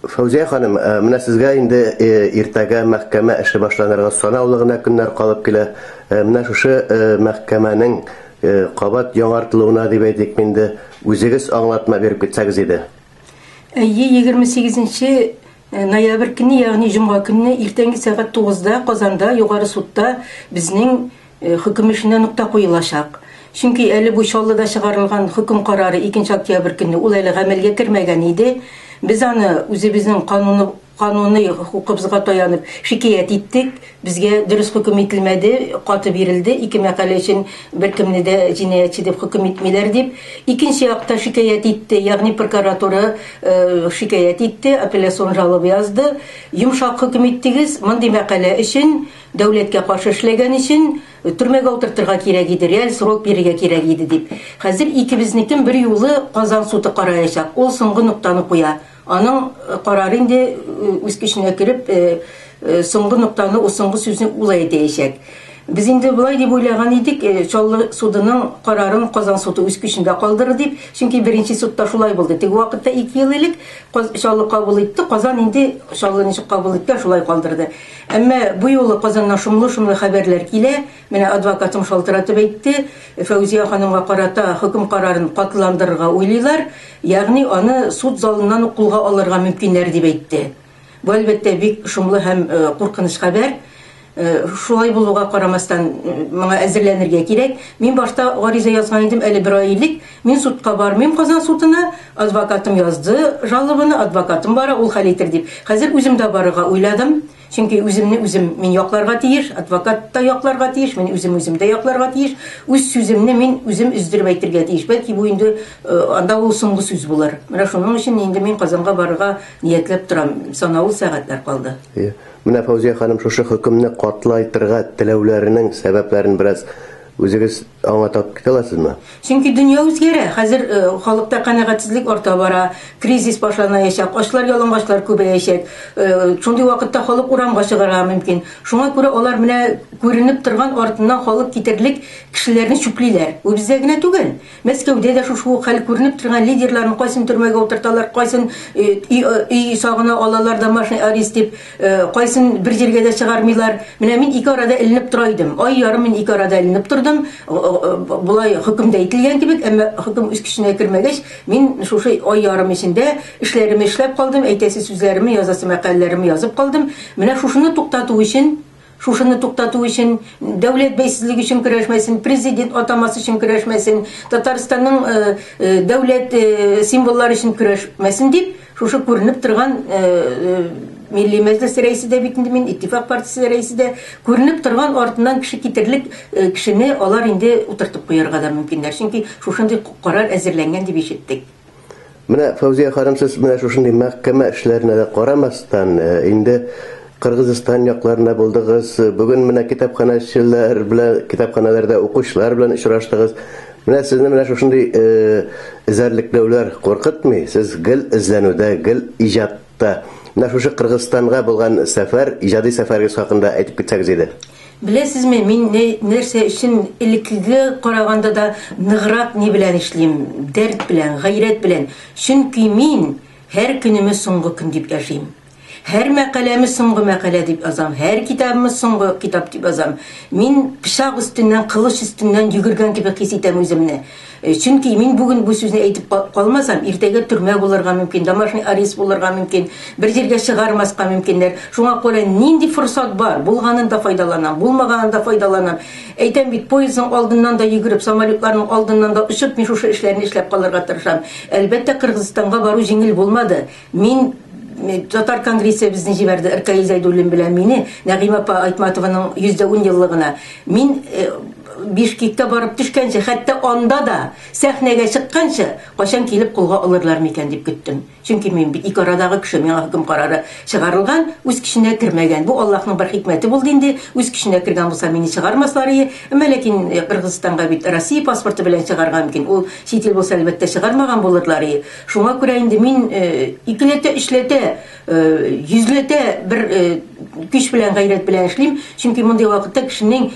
Фәүзия ханым, менә сезгә инде иртәгә мәхкәмә эше башланырга санаулы гына көннәр калып килә. Менә шушы мәхкәмәнең кабат яңартылуына дип әйтик инде, үзегез аңлатма биреп китсәгез иде. Әйе, 28 ноябрь көнне, ягъни җомга көнне иртәнге сәгать 9-да Казанда Югары судта безнең хөкем эшенә нокта куелачак. Чөнки әле бу Чаллыда чыгарылган хөкем карары 2 октябрь көнне ул әле гамәлгә кермәгән иде. Без аны үзебезнең кануны кануный хокукыбызга таянып шикаять иттек. Безгә дөрес хөкем ителмәде, каты бирелде. Ике мәкалә өчен беркемне дә җинаятьче дип хөкем итмиләр дип. Икенче якта шикаять итте, ягъни прокуратура шикаять итте, апелляцион жалоба язды. Йомшак хөкем иттегез, мондый мәкалә өчен Дәүләткә каршы эшләгән өчен төрмәгә утыртырга кирәк иде, реаль срок бирергә кирәк иде дип. Хәзер икебезнекен берьюлы Казан суды караячак. Ул соңгы ноктаны куя. Аның карары инде үз көченә кереп, соңгы ноктаны, ул соңгы сүзне ул әйтәячәк. Без инде болай дип уйлаган идек, Чаллы судының карарын Казан суды үз көчендә калдырыр дип, чөнки беренче судта шулай булды. Теге вакытта 2 ел элек Чаллы кабул итте, Казан инде Чаллы ничек кабул иткән, шулай калдырды. Әмма бу юлы Казаннан шомлы-шомлы хәбәрләр килә. Менә адвокатым шалтыратып әйтте, Фәүзия ханымга карата хөкем карарын катыландырырга уйлыйлар, ягъни аны суд залыннан ук кулга алырга мөмкиннәр дип әйтте. Бу, әлбәттә, бик шомлы һәм куркыныч хәбәр. Шулай булуга карамастан, моңа әзерләнергә кирәк. Мин башта гариза язган идем әле бер ай элек. Мин судка бармыйм, Казан судына, адвокатым язды жалобаны, адвокатым бара, ул хәл итер дип. Хәзер үзем дә барырга уйладым. Чөнки үземне үзем мин якларга тиеш, адвокат та якларга тиеш, мин үзем үзем дә якларга тиеш. Үз сүземне мин үзем өздереп әйтергә тиеш. Бәлки бу инде анда ул соңгы сүз булыр. Менә шуның өчен инде мин Казанга барырга ниятләп торам. Санаулы сәгатьләр калды. Менә Фәүзия ханым шушы хөкемне катлайтырга теләүләренең сәбәпләрен бераз үзегез аңлатып китә аласызмы? Чөнки дөнья үзгәрә. Хәзер халыкта канәгатьсезлек арта бара, кризис башланаячак, ачлар, ялангачлар күбәячәк. Шундый вакытта халык урамга чыгарга мөмкин. Шуңа күрә алар менә күренеп торган артыннан халык китерлек кешеләрне чүплиләр. Бу бездә генә түгел. Мәскәүдә дә шушы ук хәл күренеп торган лидерларны кайсын төрмәгә утырталар, кайсын өй сагына алалар домашний арест дип, кайсын бер җиргә дә чыгармыйлар. Менә мин ике арада эленеп тора идем. Ай ярым мин ике арада эленеп тордым. Болай хөкем дә ителгән кебек, әмма хөкем үз көченә кермәгәч, мин шушы ай ярым эчендә эшләремне эшләп калдым, әйтәсе сүзләремне, язасы мәкаләләремне язып калдым. Менә шушыны туктату өчен Шушыны туктату өчен, дәүләт бәйсезлеге өчен көрәшмәсен, президент атамасы өчен көрәшмәсен, Татарстанның дәүләт символлары өчен көрәшмәсен дип, шушы күренеп торган Милли Мәҗлес рәисе дә бит инде мин, Иттифак партиясе рәисе дә, күренеп торган артыннан кеше китерлек кешене алар инде утыртып куярга да мөмкиннәр. Чөнки шушындый карар әзерләнгән дип ишеттек. Менә, Фәүзия ханым, сез менә шушындый мәхкәмә эшләренә дә карамастан, инде Кыргызстан якларында булдыгыз, бүген менә китапханәчеләр белән, китапханәләрдә укучылар белән очраштыгыз. Менә сезне менә шушындый эзәрлекләүләр куркытмый, сез гел эзләнүдә, гел иҗатта. Менә шушы Кыргызстанга булган сәфәр, иҗади сәфәрегез хакында әйтеп китсәгез иде. Беләсезме, мин нәрсә өчен элеккеге караганда да ныграк ни белән эшлим, дәрт белән, гайрәт белән. Чөнки мин һәр көнеме соңгы көн дип яшим. Һәр мәкаләме соңгы мәкалә дип язам, һәр китабымы соңгы китап дип язам. Мин пычак өстеннән, кылыч өстеннән йөгергән кебек хис итәм үземне. Чөнки мин бүген бу сүзне әйтеп калмасам, иртәгә төрмә булырга мөмкин, домашний арест булырга мөмкин, бер җиргә чыгармаска мөмкиннәр. Шуңа күрә нинди форсат бар, булганын да файдаланам, булмаганын да файдаланам. Әйтәм бит, поездның алдыннан да йөгереп, самолетларның алдыннан да очып, мин шушы эшләрне эшләп калырга тырышам. Әлбәттә, Кыргызстанга бару җиңел булмады. Мин Татар конгрессы безне җибәрде, Ркаил Зәйдуллин белән мине, Нәгыймә апа Айтматованың 110 еллыгына. Мин Бишкеккә барып төшкәнче, хәтта анда да сәхнәгә чыкканчы, кайчан килеп кулга алырлар микән дип көттем. Чөнки мин бит ике арадагы кеше, миңа хөкем карары чыгарылган, үз көченә кермәгән. Бу Аллаһның бер хикмәте булды инде. Үз көченә кергән булса, мине чыгармаслар ие. Әмма ләкин Кыргызстанга бит Россия паспорты белән чыгарга мөмкин. Ул чит ил булса, әлбәттә, чыгармаган булырлар ие. Шуңа күрә инде мин икеләтә, өчләтә, йөзләтә бер Көч белән, гайрәт белән эшлим, чөнки мондый вакытта кешенең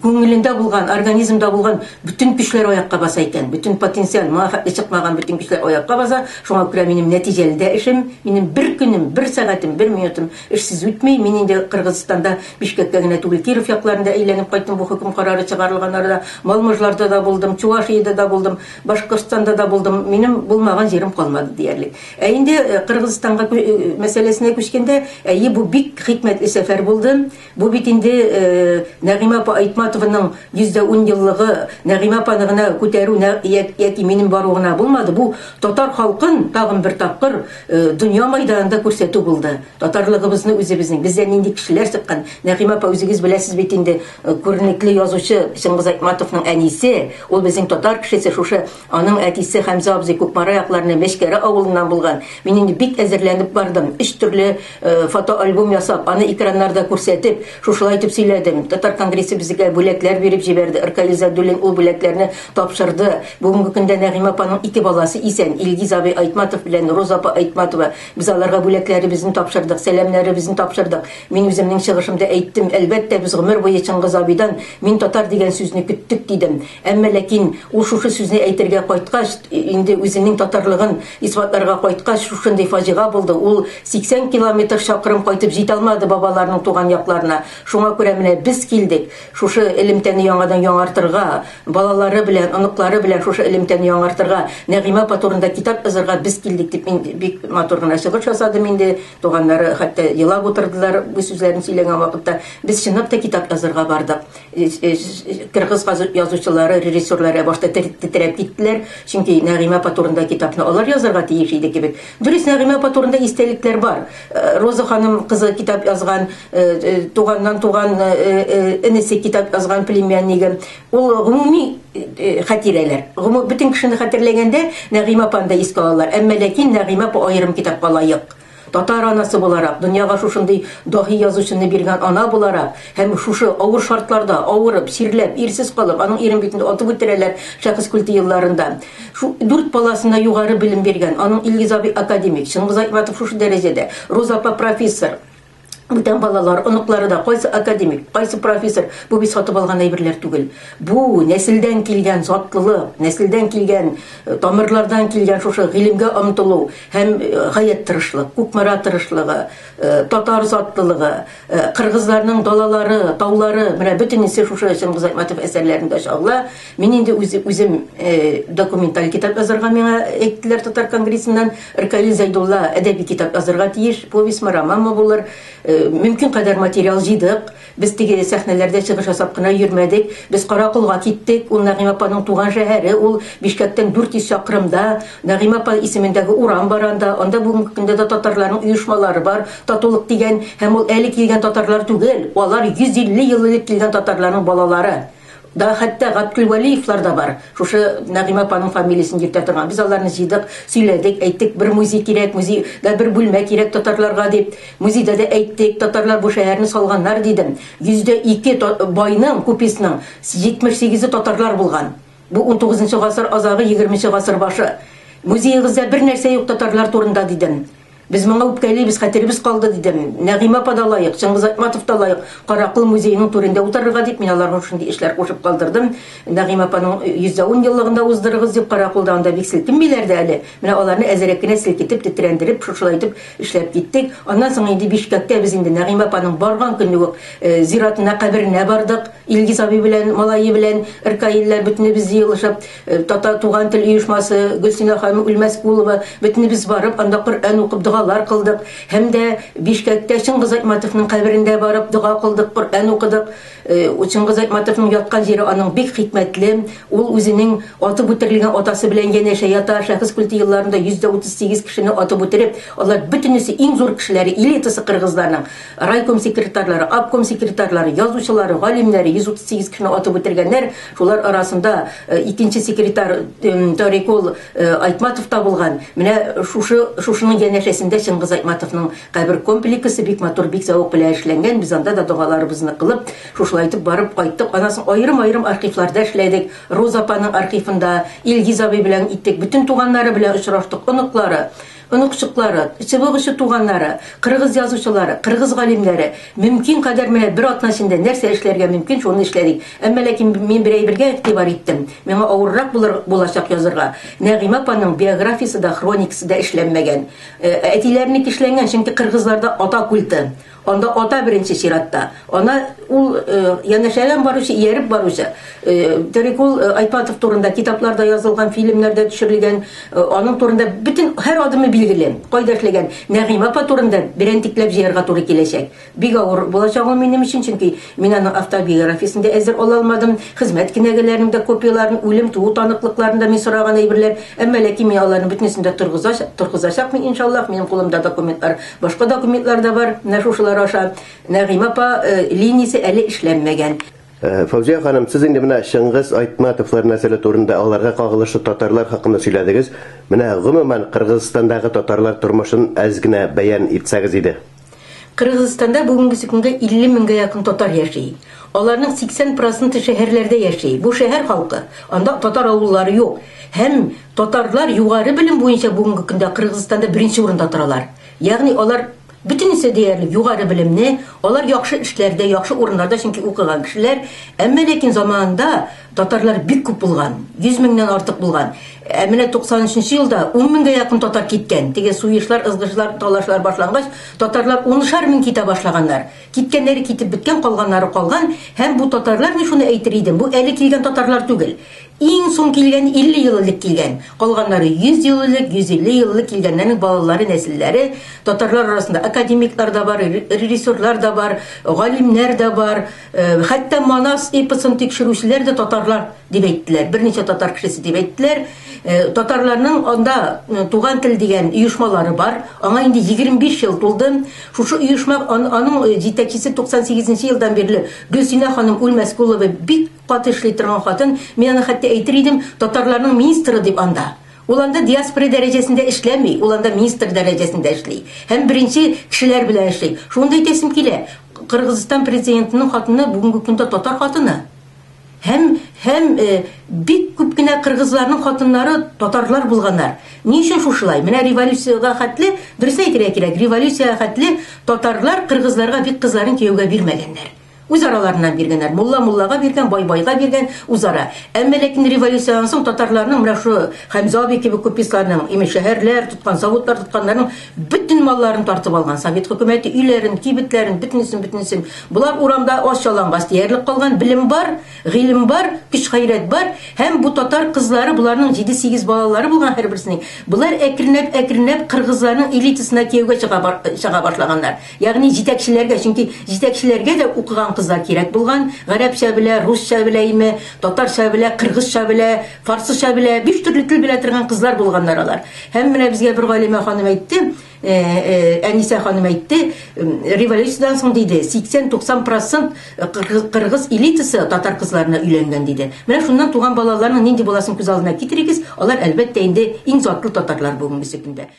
күңелендә булган, организмда булган бөтен көчләр аякка баса икән, бөтен потенциал, моңа хәтле чыкмаган бөтен көчләр аякка баса. Шуңа күрә минем нәтиҗәле дә эшем, минем бер көнем, бер сәгатем, бер минутым эшсез үтми. Мин инде Кыргызстанда Бишкәккә генә түгел, Киров якларында әйләнеп кайттым, бу хөкем карары чыгарылган арада Малмыжларда да булдым, Чувашиядә дә булдым, Башкортстанда да булдым, минем булмаган җирем калмады диярлек. Ә инде Кыргызстанга мәсьәләсенә күчкәндә, әйе, бу бик хикмәтле сәфәр булды. Бу бит инде Нәгыймә апа Айтматованың 110 еллыгы, Нәгыймә апаны гына күтәрү яки минем бару гына булмады. Бу татар халкын тагын бер тапкыр дөнья майданында күрсәтү булды. Татарлыгыбызны үзебезнең, бездән нинди кешеләр чыккан. Нәгыймә апа, үзегез беләсез бит инде, күренекле язучы Чыңгыз Айтматовның әнисе, ул безнең татар кешесе, шушы аның әтисе Хәмзә абзый Кукмара якларына Мәчкәрә авылыннан булган. Мин инде бик әзерләнеп бардым. Өч төрле фотоальбом ясап, аны экраннарда күрсәтеп, шушылай итеп сөйләдем. Татар конгрессы безгә бүләкләр биреп җибәрде. Ркаил Зәйдуллин ул бүләкләрне тапшырды. Бүгенге көндә Нәгыймә апаның ике баласы исән, Илгиз абый Айтматов белән Роза апа Айтматова. Без аларга бүләкләребезне тапшырдык, сәламнәребезне тапшырдык. Мин үземнең чыгышымда әйттем, әлбәттә, без гомер буе Чыңгыз абыйдан мин татар дигән сүзне көттек, дидем. Әмма ләкин ул шушы сүзне әйтергә кайткач, инде үзенең татарлыгын исбатларга кайткач, шушындый фаҗига булды. Ул 80 километр чакрым кайтып җитә алмады бабаларының туган якларына. Шуңа күрә менә без килдек, шушы элемтәне яңадан яңартырга, балалары белән, оныклары белән шушы элемтәне яңартырга, Нәгыймә апа турында китап язарга без килдек, дип мин бик матур гына чыгыш ясадым инде. Туганнары хәтта елап утырдылар бу сүзләрне сөйләгән вакытта. Без чынлап та китап язарга бардык. Кыргыз язучылары, режиссерлары башта тетрәп киттеләр, чөнки Нәгыймә апа турында китапны алар язарга тиеш иде кебек. Дөрес, Нәгыймә апа турында истәлекләр бар. Роза ханым кызы китап язган, туганнан туган энесе китап язган племяннигы. Ул гомуми хатирәләр. Бөтен кешене хәтерләгәндә Нәгыймә апаны да искә алалар. Әмма ләкин Нәгыймә апа аерым китапка лаек. Татар анасы буларак, дөньяга шушындый даһи язучыны биргән ана буларак һәм шушы авыр шартларда авырып, чирләп, ирсез калып, аның ирен бит инде атып үтерәләр шәхес культы елларында. Шу дүрт баласына югары белем биргән, аның Илгиз абый академик, Чыңгыз Айтматов шушы дәрәҗәдә, Роза апа профессор. Бүтән балалар, оныклары да кайсы академик, кайсы профессор, бу бит сатып алган әйберләр түгел. Бу нәселдән килгән затлылык, нәселдән килгән, тамырлардан килгән шушы гыйлемгә омтылу һәм гаять тырышлык, Кукмара тырышлыгы, татар затлылыгы, кыргызларның далалары, таулары, менә бөтенесе шушы Чыңгыз Айтматов әсәрләрендә чагыла. Мин инде үзем документаль китап язарга миңа әйттеләр Татар конгрессыннан. Ркаил Зәйдулла әдәби китап язарга тиеш, повестьмы, романмы булыр. Мөмкин кадәр материал җыйдык. Без теге сәхнәләрдә чыгыш ясап кына йөрмәдек. Без Караколга киттек. Ул Нәгыймә апаның туган шәһәре. Ул Бишкәктән 400 чакрымда. Нәгыймә апа исемендәге урам бар анда. Анда бүгенге көндә дә татарларның оешмалары бар. Татулык дигән. Һәм ул әле килгән татарлар түгел. Алар 150 ел элек килгән татарларның балалары. Да хәтта Габделвәлиевлар да бар. Шушы Нәгыймә апаның фамилиясен йөртә торган. Без аларны җыйдык, сөйләдек, әйттек, бер музей кирәк, музейда бер бүлмә кирәк татарларга дип. Музейда да әйттек, татарлар бу шәһәрне салганнар дидем. 102 байның, купецның 78-е татарлар булган. Бу 19 гасыр азагы, 20 гасыр башы. Музеегызда бер нәрсә юк татарлар турында дидем. Без моңа үпкәлибез, хәтеребез калды, дидем. Нәгыймә апа да лаек, Чыңгыз Айтматов та лаек. Каракол музееның түрендә утырырга дип, мин аларга шундый эшләр кушып калдырдым. Нәгыймә апаның 110 еллыгында уздырыгыз дип, Караколда анда бик селкенмиләр дә әле. Менә аларны әзерәк кенә селкетеп, тетрәндереп, шушылай итеп эшләп киттек. Аннан соң инде Бишкәктә без инде Нәгыймә апаның барган көнне үк зиратына, каберенә бардык. Илгиз абый белән, малае белән, Ркаилләр бөтенебез җыелышып. Татар туган тел оешмасы, Гөлсинә ханым Үлмәскулова, бөтенебез барып, анда Коръән укып, догалар кылдык. Һәм дә Бишкәктә Чыңгыз Айтматовның каберендә барып, дога кылдык, Коръән укыдык. Чыңгыз Айтматовның яткан җире аның бик хикмәтле. Ул үзенең атып үтерелгән атасы белән янәшә ята. Шәхес культы елларында 138 кешене атып үтереп, алар бөтенесе иң зур кешеләре, элитасы кыргызларның. Райком секретарьлары, обком секретарьлары, язучылары, галимнәре 138 кешене атып үтергәннәр. Шулар арасында икенче секретарь Тарикол Айтматов та булган. Менә шушы шушының янәшәсендә Чыңгыз Айтматовның кабер комплексы бик матур, бик зәвык белән эшләнгән. Без анда да догаларыбызны кылып, шушылай итеп барып кайттык. Аннан соң аерым-аерым архивларда эшләдек. Роза апаның архивында, Илгиз абый белән иттек. Бөтен туганнары белән очраштык, оныклары. Оныкчыклары, чыбык очы туганнары, кыргыз язучылары, кыргыз галимнәре мөмкин кадәр менә бер атна эчендә нәрсә эшләргә мөмкин, шуны эшләдек. Әмма ләкин мин бер әйбергә игътибар иттем. Миңа авыррак булыр, булачак язырга. Нәгыймә апаның биографиясе дә, хроникасы да эшләнмәгән. Әтиләренеке эшләнгән, чөнки кыргызларда ата культы. Анда ата беренче чиратта. Ана ул янәшәдән баручы, ияреп баручы. Торекул Айтматов турында китаплар да язылган, фильмнар да төшерелгән. Аның турында бөтен һәр адымы билгеле. Кайда эшләгән. Нәгыймә апа турында берәнтекләп җыярга туры киләчәк. Бик авыр булачак ул минем өчен, чөнки мин аның автобиографиясен дә әзер ала алмадым, хезмәт кенәгәләренең дә копияләрен, үлем, туу таныклыкларын да мин сораган әйберләр. Әмма ләкин мин аларның бөтенесен дә торгызачакмын, иншаллаһ. Минем кулымда документлар, башка документлар да бар. Менә шушылар аша Нәгыймә апа линиясе әле эшләнмәгән. Фәүзия ханым, сез инде менә Чыңгыз Айтматовлар нәселе турында, аларга кагылышлы татарлар хакында сөйләдегез. Менә гомумән Кыргызстандагы татарлар тормышын әз генә бәян итсәгез иде. Кыргызстанда бүгенгесе көнгә 50 меңгә якын татар яши. Аларның 80 проценты шәһәрләрдә яши. Бу шәһәр халкы. Анда татар авыллары юк. Һәм татарлар югары белем буенча бүгенге көндә Кыргызстанда беренче урында торалар. Ягъни алар бөтенесе диярлек югары белемне, алар яхшы эшләрдә, яхшы урыннарда, чөнки укыган кешеләр. Әмма ләкин заманында татарлар бик күп булган, 100 меңнән артык булган. Ә менә 93 елда 10 меңгә якын татар киткән. Теге суешлар, ызгышлар, талашлар башлангач, татарлар унышар мең китә башлаганнар. Киткәннәре китеп беткән, калганнары калган. Һәм бу татарлар, мин шуны әйтер идем, бу әле килгән татарлар түгел. Иң соң килгән 50 ел элек килгән. Калганнары 100 ел элек, 150 ел элек килгәннәрнең балалары, нәселләре. Татарлар арасында академиклар да бар, режиссерлар да бар, галимнәр дә бар. Хәтта Манас эпосын тикшерүчеләр дә татарлар дип әйттеләр. Берничә татар кешесе дип әйттеләр. Татарларның анда Туган тел дигән оешмалары бар. Аңа инде 25 ел тулды. Шушы оешма аның җитәкчесе 98 елдан бирле Гөлсинә ханым Үлмәскулова бик каты эшли торган хатын. Мин аны хәтта әйтер идем, татарларның министры дип анда. Ул анда диаспора дәрәҗәсендә эшләми, ул анда министр дәрәҗәсендә эшли. Һәм беренче кешеләр белән эшли. Шуны да әйтәсем килә. Кыргызстан президентының хатыны бүгенге көндә татар хатыны. Һәм һәм бик күп кенә кыргызларның хатыннары татарлар булганнар. Ни өчен шушылай? Менә революциягә хәтле, дөрес әйтергә кирәк, революциягә хәтле татарлар кыргызларга бик кызларын кияүгә бирмәгәннәр. Үз араларыннан биргәннәр. Мулла муллага биргән, бай байга биргән, үзара. Әмма ләкин революциядән соң татарларның менә шу Хәмзә абый кебек купецларның, имеш шәһәрләр тоткан, заводлар тотканнарның бөтен малларын тартып алган совет хөкүмәте, өйләрен, кибетләрен, бөтенесен, бөтенесен. Болар урамда ач ялангач диярлек калган, белем бар, гыйлем бар, көч-гайрәт бар. Һәм бу татар кызлары, боларның 7-8 балалары булган һәрберсенең. Болар әкренләп, әкренләп кыргызларның элитасына кияүгә чыга башлаганнар. Ягъни җитәкчеләргә, чөнки җитәкчеләргә дә укыган кызлар кирәк булган. Гарәпчә белә, русча белә име, татарча белә, кыргызча белә, фарсыча белә, биш төрле тел белә торган кызлар булганнар алар. Һәм менә безгә бер галимә ханым әйтте, Әнисә ханым әйтте, революциядән соң диде, 80-90 процент кыргыз элитасы татар кызларына өйләнгән диде. Менә шуннан туган балаларның нинди буласын күз алдына китерегез, алар әлбәттә инде иң затлы татарлар бүгенгесе көндә.